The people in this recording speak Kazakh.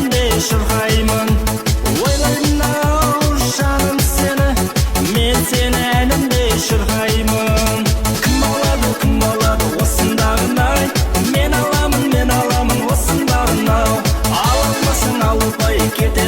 әнімде шырқаймын. Ойлаймын ау, жаным, сені, мен сені әнімде шырқаймын. Кім алады, кім алады осындағын, ай? Мен аламын, мен аламын осындағын, ау. Ала алмасаң, алып ай кете.